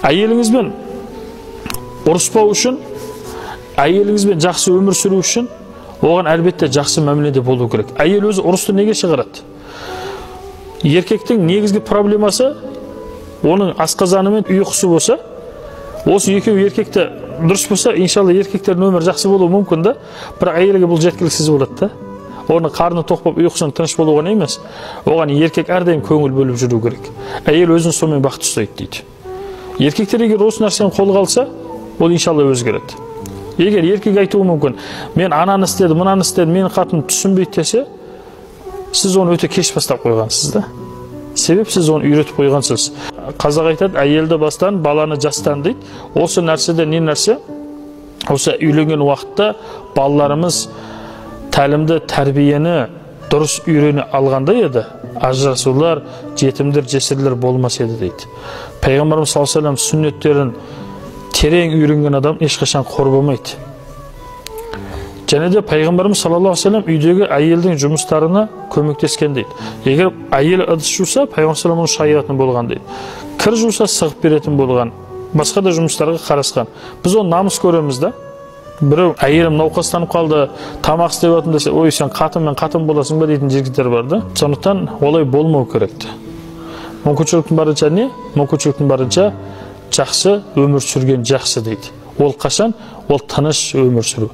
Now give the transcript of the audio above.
Әйеліңізбен ұрыспау үшін, әйеліңізбен жақсы өмір сүру үшін оған әлбетте жақсы мәміледе болу керек. Әйел өзі ұрысты неге шығарады? Еркектің негізгі проблемасы оның асқазаны мен ұйқысы болса, осы екеуі еркекті дұрыс болса, иншалла еркектердің өмірі жақсы болуы мүмкін да, бірақ әйелге бұл жеткіліксіз болады да. Оның қарны тоқ болып ұйқысының тыныш болуға емес, оған еркек әрдайым көңіл бөліп жүру керек. Әйел өзін сонымен бақытты ұстайды дейді. Еркектер егер осы нәрсені қолға алса, ол иншалла өзгереді. Егер еркек айтуы мүмкін, мен ананы істедім, мынаны істедім, менің қатыным түсінбейді десе, сіз оны өте кеш бастап қойғансыз да. Себеп сіз оны үйретіп қойғансыз. Қазақ айтады, әйелді бастан, баланы жастан дейді. Осы нәрседе не нәрсе? Осы үйленген уақытта балаларымыз тәлімді, тәрбиені дұрыс үйрене алғанда еді, ажырасулар, жетімдер, жесірлер болмас еді дейді. Пайғамбарымыз саллаллаху алейхи вассалам сүннеттерін терең үйренген адам ешқашан қор болмайды. Және де пайғамбарымыз саллаллаху алейхи вассалам үйдегі әйелдің жұмыстарына көмектескен дейді. Егер әйел ыдыс жуса, пайғамбар саллаллаху алейхи вассалам оны шаятын болған дейді. Кір жуса, сығып беретін болған. Басқа да жұмыстарға қарасқан. Біз оны намыс көреміз да. Біреу әйелім науқастанып қалды, тамақ істеп жатырмын десе, ой сен қатынмен қатын боласың ба дейтін жігіттер бар да. Сондықтан олай болмау керек. Мүмкіншіліктің барынша не? Мүмкіншіліктің барынша жақсы өмір сүрген жақсы дейді. Ол қашан? Ол тыныш өмір сүру.